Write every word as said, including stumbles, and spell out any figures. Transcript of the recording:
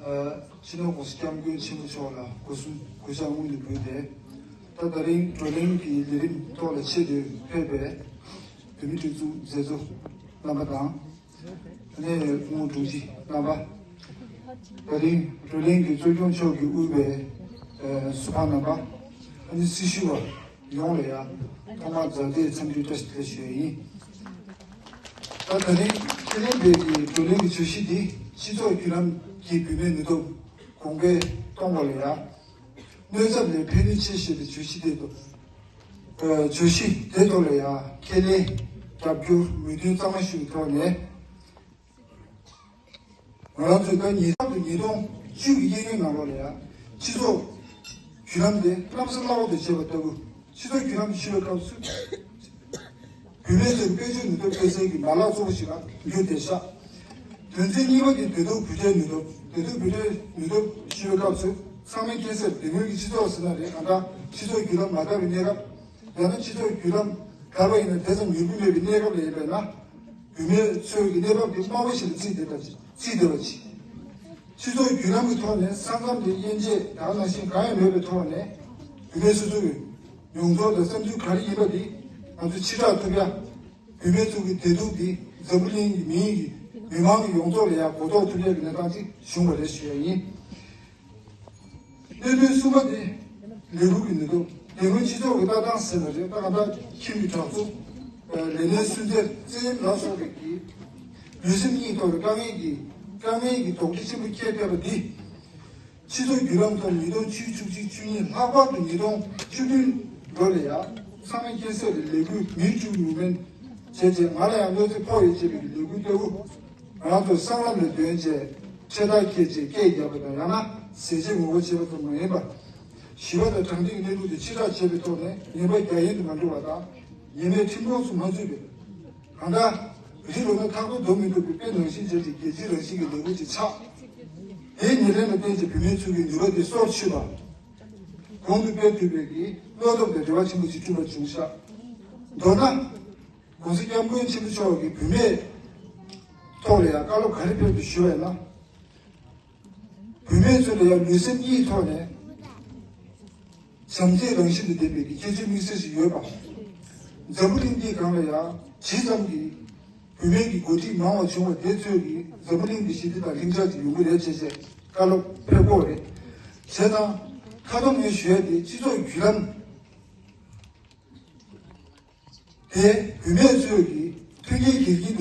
སྤྱི་ནོར་༸གོང་ས་༸སྐྱབས་མགོན་ཆེན་པོ་མཆོག་ལ་སྒོ་གསུམ་གུས་ཕྱག་སྔོན་དུ་འབུལ་ཏེ། ད་ད་རིང་བགྲོ་གླེང་གི་ལས་རིམ་ཐོག་ལ་ཆེད་དུ་ཕེབས་པའི་བོད་མིའི་སྒྲིག་འཛུགས་མཛད་གཙོ་རྣམ་པ་དང་། ཨ་ནི་སྐུ་ངོ་དྲུང་ཆེ་རྣམ་པ། ད་རིང་བགྲོ་གླེང་གི་གཙོ་སྐྱོང་མཆོག་གིས་དབུས་པའི་ཨ་ཟུར་པ་རྣམ་པ། ཨ་ནི་སྲི་ཞུ་བ་ཡོངས་ལ་ཡང་ཐོག་མར་མཛའ་དད་འཚམས་འདྲི་བཀྲ་ཤིས་བདེ་ལེགས་ཞུ་ཡ་ཡིན། ད་ད་རིང་ཁེ་ལེན་བོད་ཀྱི་བགྲོ་གླེང་གི་བརྗོད་གཞི་འདི་སྤྱི་ཚོགས་བརྒྱུད་ལམ་གྱི་བུད་མེད་ནུས་སྟོབས་གོང་འཕེལ་གཏོང་བ་ལ་ཡང་གནོད་ཚབས་ལས་ཕན་ནུས་ཆེ་ཞེས་པའི་བརྗོད་གཞི་དེ་དང་། བརྗོད་གཞི་དེ་ཐོག་ལ་ཡང་ཁས་ལེན་རྒྱབ་སྐྱོར་མོས་མཐུན་གཙང་མ་ཞུ་བའི་ཐོག་ནས། ང་རང་ཚོས་ད་ཉིས་སྟོང་དང་ཉིས་སྟོང་བཅུ་གི་གཡས་གཡོན་ནང་ལོགས་ལ་ཡང་སྤྱི་ཚོགས་བརྒྱུད་ལམ་དེ་གནམ་ས་བླ་འོག་ཏུ་བྱེད་པ་ལྟ་བུ། སྤྱི་ཚོགས་བརྒྱུད་ལམ་ཞུ་བའི་སྐབས་སུ། བུད་མེད་ཚོའི་དཔལ་འབྱོར་ནུས་སྟོབས་སྤེལ་སའི་གི་མ་ལག་གཙོ་བོ་ཞིག་ལ་འགྱུར་བསྡད་ཤག་དོན་ཚན་གཉིས་པ་དེ་བདེ་སྡུག་བུ་ཕྲའི་ནུས་སྟོབས། བདེ་སྡུག་བུ་ཕྲའི་ནུས་སྟོབས་ཞུ་བའི་སྐབས་སུ་ཚང་མས་མཁྱེན་གསལ་བདེ་སྔོན་གྱི་སྤྱི་ཚོགས་ཟེར་ན་རེད། གང་ལྟར་སྤྱི་ཚོགས་བརྒྱུད་ལམ་མ་དར་བའི་གནས་སྐབས། ཡང་ན་སྤྱི་ཚོགས་བརྒྱུད་ལམ་དར་བ་ཡིན་ན་དེ་ཙམ་མྱུར་པོ་མེད་པའི་གནས་སྐབས་ལ་ཡིན་པས་ན། བུད་མེད་ཚོའི་གི་གནས་བབ་དེ་དམའ་བོ་ཞིག་ལ་བརྩིས་བསྡད་པ་བརྩིས་བསྡད་པ་ཅིག་སྤྱི་ཚོགས་བརྒྱུད་ལམ་གྱི་ཐོག་ནས་ས་མཚམས་དེ་དབྱེ་འབྱེད་ད་ག་ནང་བཞིན་གང་ཡང་མེད་པའི་ཐོག་ནས་བུད་མེད་སོ་སོ་གི་མྱོང་ཚོར་དང་བསམ་ཚུལ་ག་རེ་ཡིན་པ་དེ་ང་ཚོས་ཕྱིར་བསྒྲགས་ཐུབ་ཡ། བུད་མེད་ཚོ་གི་བདེ་སྡུག་འདི་འཛམ་བུ་གླིང་གི་མིའི་གི་མི་མང་གི་ཡོངས་རྫོགས་ལ་ཡང་གོ་རྟོགས་ཐུབ་ཡ་གི་གནས་སྟངས་ཅིག་བྱུང་བ་རེད་ཞུ་ཡ་ཡིན། གནད་དོན་གསུམ་པ་དེ་ལས་འགུལ་གྱི་ནུས་སྟོབས། དེ་སྔོན་སྤྱི་ཚོགས་ཀྱི་ལྟ་སྟངས་ཟེར་ན་རེད། ད་ག་ད་ཁྱིམ་གྱི་དྲག་རྩུབ། ལས་སྣེའི་སུན་གཙེར། བཙན་གཡེམ་ལ་སོགས་པའི་གི་ལུས་སེམས་གཉིས་ཐོག་ལ་དཀའ་ངལ་གྱི་དཀའ་ངལ་གྱི་དོགས་འདྲི་ཆེན་པོ་སྐྱེས་བསྡད་པ་འདི། སྤྱི་ཚོགས་བརྒྱུད་ལམ་ཐོག་ཉིས་སྟོང་བཅུ་བཅུ་གཅིག་བཅུ་གཉིས་ལྷག་པར་དུ་ཉིས་སྟོང་བཅུ་བདུན་ལོ་ལ་ཡང་ཚང་མས་མཁྱེན་གསལ་གྱི་ལས་འགུལ་མིའུ་ཀྲུའུ་མུ་མེན་བྱས་རྗེས་ང་ལ་ཡང་གནོད་འཚེ་ཕོག་ཡོད་ཅེས་པའི་ལས་འགུལ་ལྟ་བུ། ང་ཚོ་སྲང་ལམ་ལ་འདོན་བྱས་འཕྲེད་དར་འཁྱེར་བྱས་སྐད་རྒྱབ་པ་དང་ཡང་ན་ཟས་བཅད་ངོ་རྒོལ་བྱེད་པ་ཙམ་མ་ཡིན་པར། ཞི་བ་དང་དྲང་བདེན་གྱི་གནས་ལུགས་དེ་ཕྱིར་བསྒྲགས་བྱས་པའི་ཐོག་ནས་ངན་པ་རྒྱ་ཡན་དུ་མ་འགྲོ་བ་དང་ངན་པའི་ཁྲིམས་སྐྱོང་སུ་མ་ཚུད་པའི། གང་ལྟར་རི་ལོ་ན་ཐག་པ་རྡོ་མི་འདུག་པའི་དཔེ་ནང་བཞིན་བྱས་ཀྱི་རྒྱལ་སྤྱིའི་རང་བཞིན་གྱི་ལས་འགུལ་ཅིག་ཆགས། དེའི་ཉེར་ལེན་ལ་བརྟེན་བྱས་བུད་མེད་ཚོའི་གི་ནུས་པ་དེ་སྲོག་ཆུད་པ། གོང་དུ་སྤེལ་ཐུབ་པའི་གི་བློ་སྟོབས་དང་རེ་བ་ཆེན་པོ་ཅིག་བསྐྲུན་པ་བྱུང་ཤག་མདོར་ན། ༸གོང་ས་༸སྐྱབས་མགོན་ཆེན་པོ་མཆོག་གིས་བུད་མེད་ཐོག་ལ་ཡང་བཀའ་སློབ་ག་རེ་ཕེབས་ཏེ་ཞུ་བས་ན། བུད་མེད་ཚོ་ལ་ཡང་ལུས་སེམས་གཉིས་ཐོག་ནས་བྱམས་བརྩེའི་རང་བཞིན་དུ་ལྡན་པའི་གི་ཁྱད་ཆོས་དམིགས་བསལ་ཞིག་ཡོད་པ། འཛམ་བུ་གླིང་འདིའི་སྒང་ལ་ཡང་ཇི་ཙམ་གྱི་བུད་མེད་ཀྱི་འགོ་ཁྲིད་མང་བ་བྱུང་བ་དེ་ཚོས་ཀྱི་འཛམ་བུ་གླིང་འདི་ཞི་བདེ་དང་ལྷིང་འཇགས་ཀྱི་ཡོང་གི་རེད་ཅེས་བྱས་བཀའ་སློབ་ཕེབས་ཀྱི་ཡོད་རེད། བྱས་ཙང་ཁ་ཐོག་ངས་ཞུ་ཡ་དེ་སྤྱི་ཚོགས་བརྒྱུད་ལམ། དེ་བུད་མེད་ཚོས་ཀྱི་མཐུན་རྐྱེན་གལ་ཆེན་